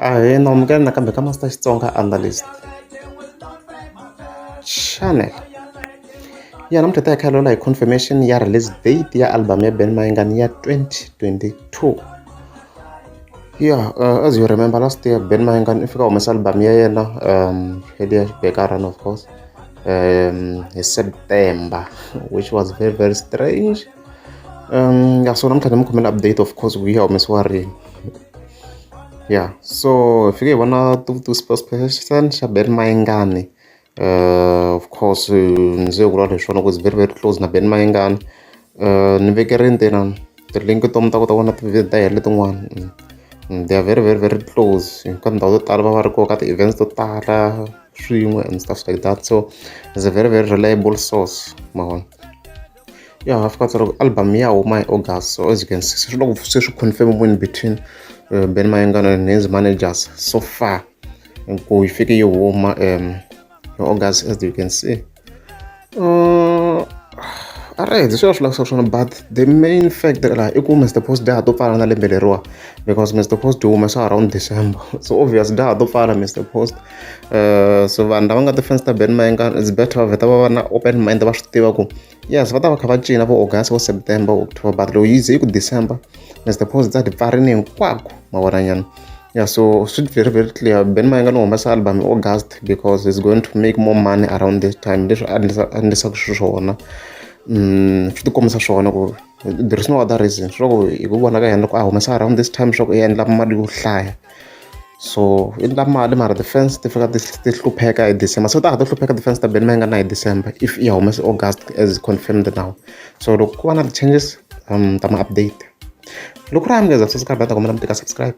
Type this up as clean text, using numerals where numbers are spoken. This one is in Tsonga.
Ahee, na amukela nakambe ka Master Xitsonga Analyst Channel. Ya namuntlha ta hi kha hi confirmation ya release date ya album ya Ben Mayengani ya 2022. Yeah, as you remember last year Ben Mayengani i fika humesa album ya yena ya Xibekana, of course, hi September, which was very very strange. Yeah, so namuntlha ni mi khomela update, of course, ku yi ya humesiwa rini. Yeah, so hi fike hi vona tu spokesperson xa Ben Mayengani. Of course, ndzi vula leswiwani ku is very very close na Ben Mayengani. Ni vekerini tena ti-link to mi ta kota ku vona ti-video ta yena letin'wana. They are very very very close ka tindhawu to tala, va va ri kona ka ti-events to tala swin'we and stuff like that, so it's a very very reliable source, ma vona. Ya ha fika tsala ku album ya huma hi August. So as you can see, swi loko se swi confirm between Ben Mayengani and his managers so far ku yi fike yi huma hi August, as you can see. Alright, sweswo swi lavisa swona, but the main fact laha i ku Mr Post dya ha to pfala na lembe leriwa, because Mr Post yi humesa around December, so obvious dya ha to pfala Mr Post. So vanhu lava nga ti-fans ta Ben Mayengani, it's better va vheta va va na open mind, va swi tiva ku yes, va ta va kha va cina vo August, vo September, October, but loko yi ze yi ku December, Mr Post dza ti pfarini hinkwako, ma vona nyana. Yeah, so swi very very clear Ben Mayengani u humesa album hi August because he's going to make more money around this time. Leswi a endlisaka xiswona, swi ti kombisa swona ku there is no other reason. Swi ku hi ku vona ka yena, loko a humesa around this time, swa ku i endla mali yo hlaya. So i endla mali, mara ti-fans ti fika ti hlupheka hi December, so ta ha ti hlupheka ti-fans ta Ben Mayengani hi December if i ya humesa August as confirmed now. So loko ku va na ti-changes, ta ma update. Loko ri amukeza, subscribe, ta kombela mi tika subscribe.